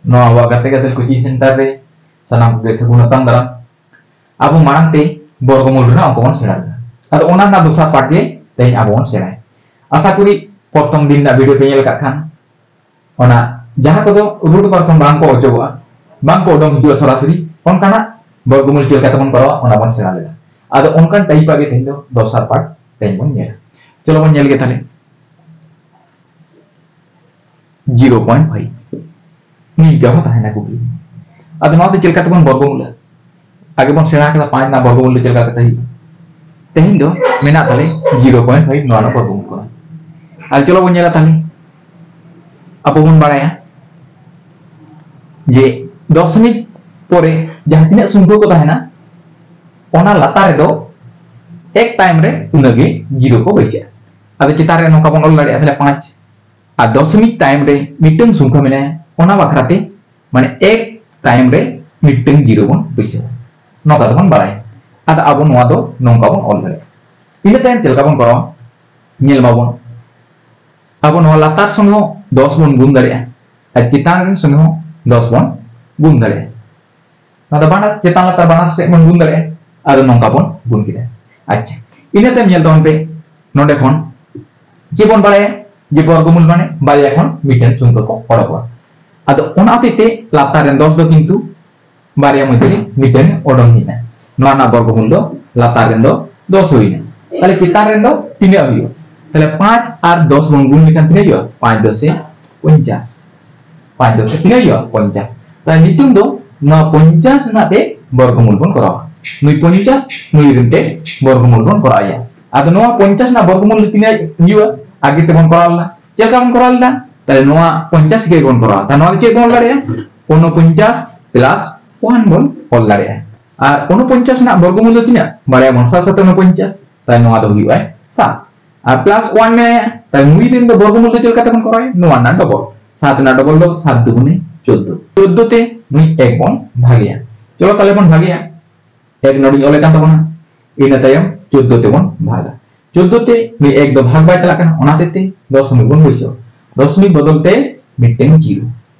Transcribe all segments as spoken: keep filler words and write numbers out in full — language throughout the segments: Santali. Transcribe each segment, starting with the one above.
ᱱᱚᱣᱟ ᱟᱵᱚᱣᱟᱜ ᱜᱟᱛᱮ ᱜᱟᱫᱮᱞ coaching center ᱨᱮ ᱥᱟᱱᱟᱢ ᱠᱚᱜᱮ ᱥᱟᱹᱜᱩᱱ ᱟᱛᱟᱝ ᱫᱟᱨᱟᱢ᱾ ᱟᱵᱚ ᱢᱟᱲᱟᱝ ᱛᱮ ᱵᱚᱨᱜᱚᱢᱩᱞ ᱨᱮᱱᱟᱜ ᱚᱝᱠᱚ ᱵᱚᱱ ᱥᱮᱬᱟ ᱞᱮᱫᱟ᱾ ᱟᱫᱚ ᱚᱱᱟ ᱨᱮᱱᱟᱜ ᱫᱚᱥᱟᱨ part ᱜᱮ ᱛᱮᱦᱮᱧ ᱟᱵᱚ ᱵᱚᱱ ᱥᱮᱬᱟᱭᱟ᱾ ᱟᱥᱟ ᱠᱚᱨᱤ ᱯᱨᱚᱛᱷᱚᱢ ᱫᱤᱱ ᱨᱮᱱᱟᱜ video ᱯᱮ ᱧᱮᱞ ᱟᱠᱟᱫ ᱠᱷᱟᱱ, ᱚᱱᱟ ᱡᱟᱦᱟᱸ ᱠᱚᱫᱚ root bar ᱠᱷᱚᱱ ᱵᱟᱝ ᱠᱚ ᱚᱪᱚᱜᱚᱜᱼᱟ, ᱵᱟᱝ ᱠᱚ ᱚᱰᱚᱝ ᱦᱤᱡᱩᱜᱼᱟ ᱥᱚᱨᱟᱥᱚᱨᱤ, ᱚᱱᱠᱟᱱᱟᱜ ᱵᱚᱨᱜᱚᱢᱩᱞ ᱪᱮᱫ ᱞᱮᱠᱟ ᱛᱮᱵᱚᱱ ᱠᱚᱨᱟᱣᱟ, ᱚᱱᱟ ᱵᱚᱱ ᱥᱮᱬᱟ ᱞᱮᱫᱟ᱾ ᱟᱫᱚ ᱚᱱᱠᱟᱱ type ᱟᱜ ᱜᱮ ᱛᱮᱦᱮᱧ ᱫᱚ ᱫᱚᱥᱟᱨ part ᱛᱮᱦᱮᱧ ᱵᱚᱱ ᱧᱮᱞᱟ᱾ ᱪᱚᱞᱚ ᱵᱚᱱ ᱧᱮᱞ ᱜᱮ ᱛᱟᱦᱞᱮ᱾ Zero point five᱾ ᱱᱤᱝᱠᱟ ᱦᱚᱸ ᱛᱟᱦᱮᱱᱟ ᱠᱩᱠᱞᱤ᱾ ᱟᱫᱚ ᱱᱚᱣᱟ ᱫᱚ ᱪᱮᱫ ᱞᱮᱠᱟ ᱛᱮᱵᱚᱱ ᱵᱚᱨᱜᱚᱢᱩᱞᱟ? ᱟᱜᱮ ᱵᱚᱱ ᱥᱮᱬᱟ ᱠᱟᱫᱟ ᱯᱟᱸᱪ ᱨᱮᱱᱟᱜ ᱵᱚᱨᱜᱚᱢᱩᱞ ᱫᱚ ᱪᱮᱫ ᱞᱮᱠᱟ ᱠᱟᱛᱮ ᱦᱩᱭᱩᱜᱼᱟ᱾ ᱛᱮᱦᱮᱧ ᱫᱚ ᱢᱮᱱᱟᱜ ᱛᱟᱞᱮ zero point five ᱱᱚᱣᱟ ᱨᱮᱱᱟᱜ ᱵᱚᱨᱜᱚᱢᱩᱞ ᱠᱚᱨᱟᱣ᱾ ᱟᱨ ᱪᱚᱞᱚ ᱵᱚᱱ ᱧᱮᱞᱟ ᱛᱟᱦᱞᱮ᱾ ᱟᱵᱚ ᱵᱚᱱ ᱵᱟᱲᱟᱭᱟ ᱡᱮ ᱫᱚᱥᱢᱤᱠ ᱯᱚᱨᱮ ᱡᱟᱦᱟᱸ ᱛᱤᱱᱟᱹᱜ ᱥᱚᱝᱠᱷᱟ ᱠᱚ ᱛᱟᱦᱮᱱᱟ, ᱚᱱᱟ ᱞᱟᱛᱟᱨ ᱨᱮᱫᱚ ᱮᱠ ᱛᱟᱭᱚᱢ ᱨᱮ ᱩᱱᱟᱹᱜ ᱜᱮ zero ᱠᱚ ᱵᱟᱹᱭᱥᱟᱹᱜᱼᱟ᱾ ᱟᱫᱚ ᱪᱮᱛᱟᱱ ᱨᱮ ᱱᱚᱝᱠᱟ ᱵᱚᱱ ᱚᱞ ᱫᱟᱲᱮᱭᱟᱜᱼᱟ ᱛᱟᱦᱞᱮ ᱯᱟᱸᱪ, ᱟᱨ ᱫᱚᱥᱢᱤᱠ ᱛᱟᱭᱚᱢ ᱨᱮ ᱢᱤᱫᱴᱟᱝ ᱥᱚᱝᱠᱷᱟ ᱢᱮᱱᱟᱭᱟ, ᱚᱱᱟ ᱵᱟᱠᱷᱨᱟ ᱛᱮ ᱢᱟᱱᱮ ᱮᱠ ᱛᱟᱭᱚᱢ ᱨᱮ ᱢᱤᱫᱴᱟᱝ zero ᱵᱚᱱ ᱵᱟᱹᱭᱥᱟᱹᱣᱟ, ᱱᱚᱝᱠᱟ ᱫᱚᱵᱚᱱ ᱵᱟᱲᱟᱭᱟ᱾ ᱟᱫᱚ ᱟᱵᱚ ᱱᱚᱣᱟ ᱫᱚ ᱱᱚᱝᱠᱟ ᱵᱚᱱ ᱚᱞ ᱫᱟᱲᱮᱭᱟᱜᱼᱟ᱾ ᱤᱱᱟᱹ ᱛᱟᱭᱚᱢ ᱪᱮᱫ ᱞᱮᱠᱟ ᱵᱚᱱ ᱠᱚᱨᱟᱣᱟ? ᱧᱮᱞ ᱢᱟᱵᱚᱱ, ᱟᱵᱚ ᱱᱚᱣᱟ ᱞᱟᱛᱟᱨ ᱥᱚᱸᱜᱮ ᱦᱚᱸ ᱫᱚᱥ ᱵᱚᱱ ᱜᱩᱱ ᱫᱟᱲᱮᱭᱟᱜᱼᱟ ᱟᱨ ᱪᱮᱛᱟᱱ ᱨᱮᱱ ᱥᱚᱸᱜᱮ ᱦᱚᱸ ᱫᱚᱥ ᱵᱚᱱ ᱜᱩᱱ ᱫᱟᱲᱮᱭᱟᱜᱼᱟ᱾ ᱱᱚᱣᱟ ᱫᱚ ᱵᱟᱱᱟᱨ ᱪᱮᱛᱟᱱ ᱞᱟᱛᱟᱨ ᱵᱟᱱᱟᱨ ᱥᱮᱫ ᱵᱚᱱ ᱜᱩᱱ ᱫᱟᱲᱮᱭᱟᱜᱼᱟ᱾ ᱟᱫᱚ ᱱᱚᱝᱠᱟ ᱵᱚᱱ ᱜᱩᱱ ᱠᱮᱫᱟ᱾ ᱟᱪᱪᱷᱟ, ᱤᱱᱟᱹ ᱛᱟᱭᱚᱢ ᱧᱮᱞ ᱛᱟᱵᱚᱱ ᱯᱮ, ᱱᱚᱰᱮ ᱠᱷᱚᱱ ᱪᱮᱫ ᱵᱚᱱ ᱵᱟᱲᱟᱭᱟ ᱡᱮ ᱵᱚᱨᱜᱚᱢᱩᱞ ᱢᱟᱱᱮ ᱵᱟᱨᱭᱟ ᱠᱷᱚᱱ ᱢᱤᱫᱴᱮᱱ ᱥᱚᱝᱠᱷᱟ ᱠᱚ ᱚᱰᱚᱠᱚᱜᱼᱟ᱾ ᱟᱫᱚ ᱚᱱᱟ ᱦᱚᱛᱮᱡ ᱛᱮ ᱞᱟᱛᱟᱨ ᱨᱮᱱ ᱫᱚᱥ ᱫᱚ ᱠᱤᱱᱛᱩ ᱵᱟᱨᱭᱟ ᱢᱚᱫᱽᱫᱷᱮ ᱨᱮ ᱢᱤᱫᱴᱮᱱ ᱚᱰᱚᱝ ᱦᱮᱡ ᱮᱱᱟ᱾ ᱱᱚᱣᱟ ᱨᱮᱱᱟᱜ ᱵᱚᱨᱜᱚᱢᱩᱞ ᱫᱚ ᱞᱟᱛᱟᱨ ᱨᱮᱱ ᱫᱚ ᱫᱚᱥ ᱦᱩᱭᱱᱟ᱾ ᱛᱟᱦᱞᱮ ᱪᱮᱛᱟᱱ ᱨᱮᱱ ᱫᱚ ᱛᱤᱱᱟᱹᱜ ᱦᱩᱭᱩᱜᱼᱟ? ᱛᱟᱦᱞᱮ ᱯᱟᱸᱪ ᱟᱨ ᱫᱚᱥ ᱵᱚᱱ ᱜᱩᱱ ᱞᱮᱠᱷᱟᱱ ᱛᱤᱱᱟᱹᱜ ᱦᱩᱭᱩᱜᱼᱟ? ᱯᱟᱸᱪ ᱫᱚᱥᱮ ᱯᱚᱧᱪᱟᱥ᱾ ᱯᱟᱸᱪ ᱫᱚᱥᱮ ᱛᱤᱱᱟᱹᱜ ᱦᱩᱭᱩᱜᱼᱟ? ᱯᱚᱧᱪᱟᱥ᱾ ᱛᱟᱦᱞᱮ ᱱᱤᱛᱚᱝ ᱫᱚ ᱱᱚᱣᱟ ᱯᱚᱧᱪᱟᱥ ᱨᱮᱱᱟᱜ ᱛᱮ ᱵᱚᱨᱜᱚᱢᱩᱞ ᱵᱚᱱ ᱠᱚᱨᱟᱣᱟ᱾ ᱱᱩᱭ ᱯᱚᱧᱪᱟᱥ, ᱱᱩᱭ ᱨᱮᱱ ᱛᱮ ᱵᱚᱨᱜᱚᱢᱩᱞ ᱵᱚᱱ ᱠᱚᱨᱟᱣ ᱮᱭᱟ᱾ ᱟᱫᱚ ᱱᱚᱣᱟ ᱯᱚᱧᱪᱟᱥ ᱨᱮᱱᱟᱜ ᱵᱚᱨᱜᱚᱢᱩᱞ ᱫᱚ ᱛᱤᱱᱟᱹᱜ ᱦᱩᱭᱩᱜᱼᱟ? ᱟᱜᱮ ᱛᱮᱵᱚᱱ ᱠᱚᱨᱟᱣ ᱞᱮᱫᱟ᱾ ᱪᱮᱫ ᱞᱮᱠᱟ ᱵᱚᱱ ᱠᱚᱨᱟᱣ ᱞᱮᱫᱟ? ᱛᱟᱦᱞᱮ ᱱᱚᱣᱟ ᱯᱚᱧᱪᱟᱥ ᱜᱮ ᱵᱚᱱ ᱠᱚᱨᱟᱣᱟ᱾ ᱛᱟᱦᱞᱮ ᱱᱚᱣᱟ ᱫᱚ ᱪᱮᱫ ᱵᱚᱱ ᱚᱞ ᱫᱟᱲᱮᱭᱟᱜᱼᱟ? ᱩᱱᱚᱯᱚᱧᱪᱟᱥ plus one ᱵᱚᱱ ᱚᱞ ᱫᱟᱲᱮᱭᱟᱜᱼᱟ᱾ ᱟᱨ ᱩᱱᱚᱯᱚᱧᱪᱟᱥ ᱨᱮᱱᱟᱜ ᱵᱚᱨᱜᱚᱢᱩᱞ ᱫᱚ ᱛᱤᱱᱟᱹᱜ? ᱵᱟᱲᱟᱭᱟᱵᱚᱱ ᱥᱟᱛ ᱥᱟᱛᱮ ᱩᱱᱚᱯᱚᱧᱪᱟᱥ, ᱛᱟᱦᱞᱮ ᱱᱚᱣᱟ ᱫᱚ ᱦᱩᱭᱩᱜᱼᱟ ᱥᱟᱛ᱾ ᱟᱨ plus one ᱢᱮᱱᱟᱭᱟ, ᱛᱟᱦᱞᱮ ᱱᱩᱭ ᱨᱮᱱ ᱫᱚ ᱵᱚᱨᱜᱚᱢᱩᱞ ᱫᱚ ᱪᱮᱫ ᱞᱮᱠᱟ ᱛᱮᱵᱚᱱ ᱠᱚᱨᱟᱣᱟ? ᱱᱚᱣᱟ ᱨᱮᱱᱟᱜ double, ᱥᱟᱛ ᱨᱮᱱᱟᱜ double ᱫᱚ ᱥᱟᱛ ᱫᱩᱜᱩᱱᱮ ᱪᱳᱫᱽᱫᱳ, ᱪᱳᱫᱽᱫᱳ ᱛᱮ ᱱᱩᱭ ᱮᱠ ᱵᱚᱱ ᱵᱷᱟᱜᱮᱭᱟ᱾ ᱪᱚᱞᱚ ᱛᱟᱦᱞᱮ ᱵᱚᱱ ᱵᱷᱟᱜᱮᱭᱟ, ᱮᱠ ᱱᱚᱰᱮᱧ ᱚᱞᱮ ᱠᱟᱱ ᱛᱟᱵᱚᱱᱟ, ᱤᱱᱟᱹ ᱛᱟᱭᱚᱢ ᱪᱳᱫᱽᱫᱳ ᱛᱮᱵᱚᱱ ᱵᱷᱟᱜᱟ᱾ ᱪᱳᱫᱽᱫᱳ ᱛᱮ ᱱᱩᱭ ᱮᱠ ᱫᱚ ᱵᱷᱟᱜᱽ ᱵᱟᱭ ᱪᱟᱞᱟᱜ ᱠᱟᱱᱟ, ᱚᱱᱟ ᱦᱚᱛᱮᱡ ᱛᱮ ᱫᱚᱥ ᱢᱤᱫ ᱵᱚᱱ ᱵᱟᱹᱭᱥᱟᱹᱣᱟ, ᱫᱚᱥ ᱢᱤᱫ ᱵᱚᱫᱚᱞ ᱛᱮ ᱢᱤᱫᱴᱮᱱ zero᱾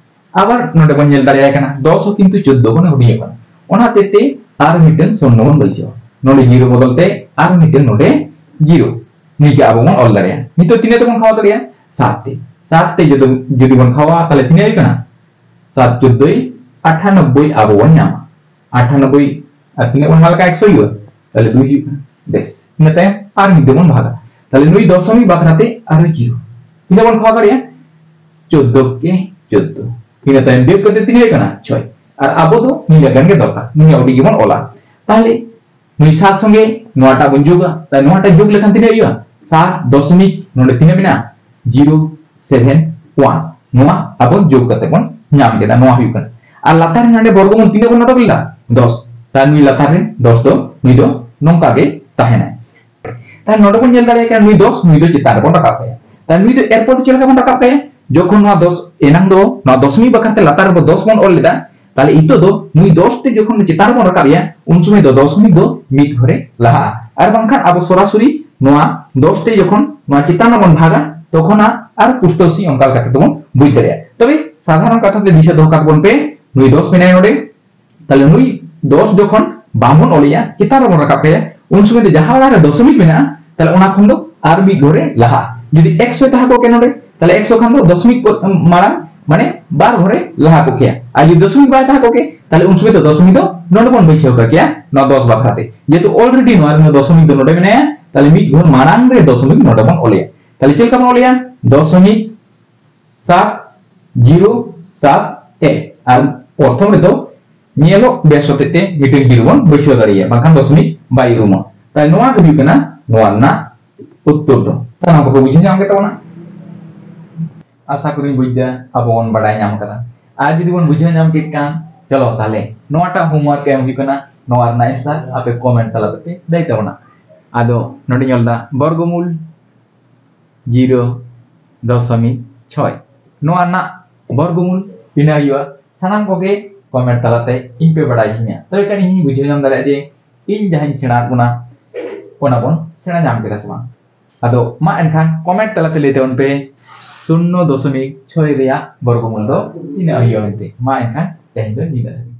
ᱟᱵᱟᱨ ᱱᱚᱰᱮ ᱵᱚᱱ ᱧᱮᱞ ᱫᱟᱲᱮᱭᱟᱜ ᱠᱟᱱᱟ, ᱫᱚᱥ ᱦᱚᱸ ᱠᱤᱱᱛᱩ ᱪᱳᱫᱽᱫᱳ ᱠᱷᱚᱱ ᱦᱩᱰᱤᱧᱚᱜ ᱠᱟᱱᱟ᱾ ᱚᱱᱟ ᱦᱚᱛᱮᱡ ᱛᱮ ᱟᱨ ᱢᱤᱫᱴᱟᱝ ᱥᱩᱱᱱᱚ ᱵᱚᱱ ᱵᱟᱹᱭᱥᱟᱹᱣᱟ᱾ ᱱᱚᱰᱮ ᱡᱤᱨᱳ ᱵᱚᱫᱚᱞ ᱛᱮ ᱟᱨ ᱢᱤᱫᱴᱟᱝ ᱱᱚᱰᱮ ᱡᱤᱨᱳ, ᱱᱤᱝᱠᱟ ᱟᱵᱚ ᱵᱚᱱ ᱚᱞ ᱫᱟᱲᱮᱭᱟᱜᱼᱟ᱾ ᱱᱤᱛᱚᱜ ᱛᱤᱱᱟᱹᱜ ᱛᱮᱵᱚᱱ ᱠᱷᱟᱣᱟ ᱫᱟᱲᱮᱭᱟᱜᱼᱟ? ᱥᱟᱛ ᱛᱮ᱾ ᱥᱟᱛ ᱛᱮ ᱡᱩᱫᱤ, ᱡᱩᱫᱤ ᱵᱚᱱ ᱠᱷᱟᱣᱟ, ᱛᱟᱦᱞᱮ ᱛᱤᱱᱟᱹᱜ ᱦᱩᱭᱩᱜ ᱠᱟᱱᱟ? ᱥᱟᱛ ᱪᱳᱫᱽᱫᱳᱭ ᱟᱴᱷᱟᱱᱚᱵᱵᱳᱭ ᱟᱵᱚ ᱵᱚᱱ ᱧᱟᱢᱟ᱾ ᱟᱴᱷᱟᱱᱚᱵᱵᱳᱭ ᱟᱨ ᱛᱤᱱᱟᱹᱜ ᱵᱚᱱ ᱵᱷᱟᱜᱟ ᱞᱮᱠᱷᱟᱱ ᱮᱠᱥᱚ ᱦᱩᱭᱩᱜᱼᱟ? ᱛᱟᱦᱞᱮ ᱫᱩᱭ ᱦᱩᱭᱩᱜ ᱠᱟᱱᱟ᱾ ᱵᱮᱥ, ᱤᱱᱟᱹ ᱛᱟᱭᱚᱢ ᱟᱨ ᱢᱤᱫ ᱫᱷᱟᱣ ᱵᱚᱱ ᱵᱷᱟᱜᱟ᱾ ᱛᱟᱦᱞᱮ ᱱᱩᱭ ᱫᱚᱥᱚᱢᱤᱠ ᱵᱟᱠᱷᱨᱟ ᱛᱮ ᱟᱨᱦᱚᱸ ᱡᱤᱨᱳ᱾ ᱛᱤᱱᱟᱹᱜ ᱵᱚᱱ ᱠᱷᱟᱣᱟ ᱫᱟᱲᱮᱭᱟᱜᱼᱟ? ᱪᱳᱫᱽᱫᱳ ᱠᱮ ᱪᱳᱫᱽᱫᱳ᱾ ᱤᱱᱟᱹ ᱛᱟᱭᱚᱢ ᱵᱤᱭᱳᱜ ᱠᱟᱛᱮ ᱛᱤᱱᱟᱹᱜ ᱦᱩᱭᱩᱜ ᱠᱟᱱᱟ? ᱪᱷᱚᱭ᱾ ᱟᱨ ᱟᱵᱚ ᱫᱚ ᱱᱤᱱᱟᱹᱜ ᱜᱟᱱ ᱜᱮ ᱫᱚᱨᱠᱟᱨ, ᱱᱤᱱᱟᱹᱜ ᱦᱩᱰᱤᱧ ᱜᱮᱵᱚᱱ ᱚᱞᱟ᱾ ᱛᱟᱦᱞᱮ ᱱᱩᱭ ᱥᱟᱛ ᱥᱚᱸᱜᱮ ᱱᱚᱣᱟᱴᱟᱜ ᱵᱚᱱ ᱡᱳᱜᱟ, ᱛᱟᱦᱞᱮ ᱱᱚᱣᱟᱴᱟᱜ ᱡᱳᱜ ᱞᱮᱠᱷᱟᱱ ᱛᱤᱱᱟᱹᱜ ᱦᱩᱭᱩᱜᱼᱟ? ᱥᱟᱛ ᱫᱚᱥᱚᱢᱤᱠ ᱱᱚᱰᱮ ᱛᱤᱱᱟᱹᱜ ᱢᱮᱱᱟᱜᱼᱟ? Zero seven one. ᱱᱚᱣᱟ ᱟᱵᱚ ᱡᱳᱜ ᱠᱟᱛᱮ ᱵᱚᱱ ᱧᱟᱢ ᱠᱮᱫᱟ, ᱱᱚᱣᱟ ᱦᱩᱭᱩᱜ ᱠᱟᱱᱟ᱾ ᱟᱨ ᱞᱟᱛᱟᱨ ᱨᱮ ᱱᱚᱰᱮ ᱵᱚᱨᱜᱚᱢᱩᱞ ᱛᱤᱱᱟᱹᱜ ᱵᱚᱱ ᱚᱰᱚᱠ ᱞᱮᱫᱟ? ᱫᱚᱥ᱾ ᱛᱟᱦᱞᱮ ᱱᱩᱭ ᱞᱟᱛᱟᱨ ᱨᱮ ᱫᱚᱥ ᱫᱚ, ᱱᱩᱭ ᱫᱚ ᱱᱚᱝᱠᱟ ᱜᱮ ᱛᱟᱦᱮᱱᱟᱭ᱾ ᱛᱟᱦᱞᱮ ᱱᱚᱰᱮ ᱵᱚᱱ ᱧᱮᱞ ᱫᱟᱲᱮᱭᱟᱜ ᱠᱟᱱᱟ, ᱱᱩᱭ ᱫᱚᱥ, ᱱᱩᱭ ᱫᱚ ᱪᱮᱛᱟᱱ ᱨᱮᱵᱚᱱ ᱨᱟᱠᱟᱵ ᱠᱟᱭᱟ᱾ ᱛᱟᱦᱞᱮ ᱱᱩᱭ ᱫᱚ ᱮᱨᱯᱚᱨ ᱫᱚ ᱪᱮᱫ ᱞᱮᱠᱟ ᱵᱚᱱ ᱨᱟᱠᱟᱵ ᱠᱟᱭᱟ? ᱡᱚᱠᱷᱚᱱ ᱱᱚᱣᱟ ᱫᱚᱥ, ᱮᱱᱟᱝ ᱫᱚ ᱱᱚᱣᱟ ᱫᱚᱥᱚᱢᱤᱠ ᱵᱟᱠᱷᱨᱟ ᱛᱮ ᱞᱟᱛᱟᱨ ᱨᱮᱵᱚ ᱫᱚᱥ ᱵᱚᱱ ᱚᱞ ᱞᱮᱫᱟ, ᱛᱟᱦᱞᱮ ᱱᱤᱛᱚᱜ ᱫᱚ ᱱᱩᱭ ᱫᱚᱥ ᱛᱮ ᱡᱚᱠᱷᱚᱱ ᱪᱮᱛᱟᱱ ᱨᱮᱵᱚᱱ ᱨᱟᱠᱟᱵ ᱮᱭᱟ, ᱩᱱ ᱥᱚᱢᱚᱭ ᱫᱚ ᱫᱚᱥᱚᱢᱤᱠ ᱫᱚ ᱢᱤᱫ ᱜᱷᱚᱨᱮ ᱞᱟᱦᱟᱜᱼᱟ᱾ ᱟᱨ ᱵᱟᱝᱠᱷᱟᱱ ᱟᱵᱚ ᱥᱚᱨᱟᱥᱚᱨᱤ ᱱᱚᱣᱟ ᱫᱚᱥ ᱛᱮ ᱡᱚᱠᱷᱚᱱ ᱱᱚᱣᱟ ᱪᱮᱛᱟᱱ ᱨᱮᱵᱚᱱ ᱵᱷᱟᱜᱟ, ᱛᱚᱠᱷᱚᱱ ᱟᱨ ᱯᱩᱥᱴᱟᱹᱣ ᱥᱟᱺᱦᱤᱡ ᱚᱱᱠᱟ ᱞᱮᱠᱟ ᱛᱮᱫᱚ ᱵᱚᱱ ᱵᱩᱡᱽ ᱫᱟᱲᱮᱭᱟᱜᱼᱟ᱾ ᱛᱚᱵᱮ ᱥᱟᱫᱷᱟᱨᱚᱱ ᱠᱟᱛᱷᱟ ᱛᱮ ᱫᱤᱥᱟᱹ ᱫᱚᱦᱚ ᱠᱟᱜ ᱵᱚᱱ ᱯᱮ, ᱱᱩᱭ ᱫᱚᱥ ᱢᱮᱱᱟᱭᱟ ᱱᱚᱰᱮ, ᱛᱟᱦᱞᱮ ᱱᱩᱭ ᱫᱚᱥ ᱡᱚᱠᱷᱚᱱ ᱵᱟᱝᱵᱚᱱ ᱚᱞᱮᱭᱟ, ᱪᱮᱛᱟᱱ ᱨᱮᱵᱚᱱ ᱨᱟᱠᱟᱵ ᱠᱟᱭᱟ, ᱩᱱ ᱥᱚᱢᱚᱭ ᱫᱚ ᱡᱟᱦᱟᱸ ᱚᱲᱟᱜ ᱨᱮ ᱫᱚᱥᱚᱢᱤᱠ ᱢᱮᱱᱟᱜᱼᱟ, ᱛᱟᱦᱞᱮ ᱚᱱᱟ ᱠᱷᱚᱱ ᱫᱚ ᱟᱨ ᱢᱤᱫ ᱜᱷᱚᱨᱮ ᱞᱟᱦᱟᱜᱼᱟ᱾ ᱡᱩᱫᱤ ᱮᱠᱥᱚᱭ ᱛᱟᱦᱮᱸ ᱠᱚᱜ ᱠᱮᱭᱟ ᱱᱚᱰᱮ, ᱛᱟᱦᱞᱮ ᱮᱠᱥᱚ ᱠᱷᱟᱱ ᱫᱚ ᱫᱚᱥᱚᱢᱤᱠ ᱯᱚᱨ-, ᱢᱟᱲᱟᱝ, ᱢᱟᱱᱮ ᱵᱟᱨ ᱜᱷᱚᱨᱮ ᱞᱟᱦᱟ ᱠᱚᱜ ᱠᱮᱭᱟ᱾ ᱟᱨ ᱡᱩᱫᱤ ᱫᱚᱥᱚᱢᱤᱠ ᱵᱟᱭ ᱛᱟᱦᱮᱸ ᱠᱚᱜ ᱠᱮᱭᱟ, ᱛᱟᱦᱞᱮ ᱩᱱ ᱥᱚᱢᱚᱭ ᱫᱚ ᱫᱚᱥᱚᱢᱤᱠ ᱫᱚ ᱱᱚᱰᱮ ᱵᱚᱱ ᱵᱟᱹᱭᱥᱟᱹᱣ ᱠᱟᱜ ᱠᱮᱭᱟ, ᱱᱚᱣᱟ ᱫᱚᱥ ᱵᱟᱠᱷᱨᱟ ᱛᱮ᱾ ᱡᱮᱦᱮᱛᱩ already ᱱᱚᱣᱟ ᱨᱮᱱᱟᱜ ᱫᱚᱥᱚᱢᱤᱠ ᱫᱚ ᱱᱚᱰᱮ ᱢᱮᱱᱟᱭᱟ, ᱛᱟᱦᱞᱮ ᱢᱤᱫ ᱜᱷᱚᱨ ᱢᱟᱲᱟᱝ ᱨᱮ ᱫᱚᱥᱚᱢᱤᱠ ᱱᱚᱰᱮ ᱵᱚᱱ ᱚᱞᱮᱭᱟ᱾ ᱛᱟᱦᱞᱮ ᱪᱮᱫ ᱞᱮᱠᱟ ᱵᱚᱱ ᱚᱞᱮᱭᱟ? ᱫᱚᱥᱚᱢᱤᱠ ᱥᱟᱛ ᱡᱤᱨᱳ ᱥᱟᱛ ᱮᱠ, ᱟᱨ ᱯᱨᱚᱛᱷᱚᱢ ᱨᱮᱫᱚ ᱧᱮᱞᱚᱜ ᱵᱮᱥ ᱦᱚᱛᱮᱡ ᱛᱮ ᱢᱤᱫᱴᱮᱱ ᱡᱤᱨᱳ ᱵᱚᱱ ᱵᱟᱹᱭᱥᱟᱹᱣ ᱫᱟᱲᱮᱭᱟᱜᱼᱟ, ᱵᱟᱝᱠᱷᱟᱱ ᱫᱚᱥᱚᱢᱤᱠ ᱵᱟᱭ ᱩᱨᱩᱢᱟ᱾ ᱛᱟᱦᱞᱮ ᱱᱚᱣᱟ ᱜᱮ ᱦᱩᱭᱩᱜ ᱠᱟᱱᱟ ᱱᱚᱣᱟ ᱨᱮᱱᱟᱜ ᱩᱛᱛᱚᱨ ᱫᱚ᱾ ᱥᱟᱱᱟᱢ ᱠᱚᱠᱚ ᱵᱩᱡᱷᱟᱹᱣ ᱧᱟᱢ ᱠᱮᱫ ᱛᱟᱵᱚᱱᱟ? ᱟᱥᱟ ᱠᱚᱨᱤᱧ ᱵᱩᱡᱽ ᱮᱫᱟ, ᱟᱵᱚ ᱵᱚᱱ ᱵᱟᱰᱟᱭ ᱧᱟᱢ ᱠᱟᱫᱟ᱾ ᱟᱨ ᱡᱩᱫᱤ ᱵᱚᱱ ᱵᱩᱡᱷᱟᱹᱣ ᱧᱟᱢ ᱠᱮᱫ ᱠᱷᱟᱱ, ᱪᱚᱞᱚ ᱛᱟᱦᱞᱮ ᱱᱚᱣᱟᱴᱟᱜ homework ᱮᱢ ᱦᱩᱭᱩᱜ ᱠᱟᱱᱟ, ᱱᱚᱣᱟ ᱨᱮᱱᱟᱜ answer ᱟᱯᱮ comment ᱛᱟᱞᱟ ᱛᱮᱯᱮ ᱞᱟᱹᱭ ᱛᱟᱵᱚᱱᱟ᱾ ᱟᱫᱚ ᱱᱚᱰᱮᱧ ᱚᱞ ᱮᱫᱟ ᱵᱚᱨᱜᱚᱢᱩᱞ ᱡᱤᱨᱳ ᱫᱚᱥᱚᱢᱤᱠ ᱪᱷᱚᱭ᱾ ᱱᱚᱣᱟ ᱨᱮᱱᱟᱜ ᱵᱚᱨᱜᱚᱢᱩᱞ ᱛᱤᱱᱟᱹᱜ ᱦᱩᱭᱩᱜᱼᱟ, ᱥᱟᱱᱟᱢ ᱠᱚᱜᱮ comment ᱛᱟᱞᱟᱛᱮ ᱤᱧ ᱯᱮ ᱵᱟᱲᱟᱭ ᱦᱚᱪᱚᱧᱟ, ᱛᱚᱵᱮ ᱠᱷᱟᱱ ᱤᱧ ᱵᱩᱡᱷᱟᱹᱣ ᱧᱟᱢ ᱫᱟᱲᱮᱭᱟᱜᱼᱟ ᱡᱮ ᱤᱧ ᱡᱟᱦᱟᱸᱧ ᱥᱮᱬᱟ ᱟᱫ ᱵᱚᱱᱟ, ᱚᱱᱟ ᱵᱚᱱ ᱥᱮᱬᱟ ᱧᱟᱢ ᱠᱮᱫᱟ ᱥᱮ ᱵᱟᱝ᱾ ᱟᱫᱚ ᱢᱟ ᱮᱱᱠᱷᱟᱱ comment ᱛᱟᱞᱟᱛᱮ ᱞᱟᱹᱭ ᱛᱟᱵᱚᱱ ᱯᱮ, ᱥᱩᱱᱱᱚ ᱫᱚᱥᱚᱢᱤᱠ ᱪᱷᱚᱭ ᱨᱮᱭᱟᱜ ᱵᱚᱨᱜᱚᱢᱩᱞ ᱫᱚ ᱛᱤᱱᱟᱹᱜ ᱦᱩᱭᱩᱜᱼᱟ ᱢᱮᱱᱛᱮ? ᱢᱟ ᱮᱱᱠᱷᱟᱱ ᱛᱮᱦᱮᱧ ᱫᱚ ᱱᱤᱱᱟᱹᱜ ᱫᱷᱟᱹᱵᱤᱡ᱾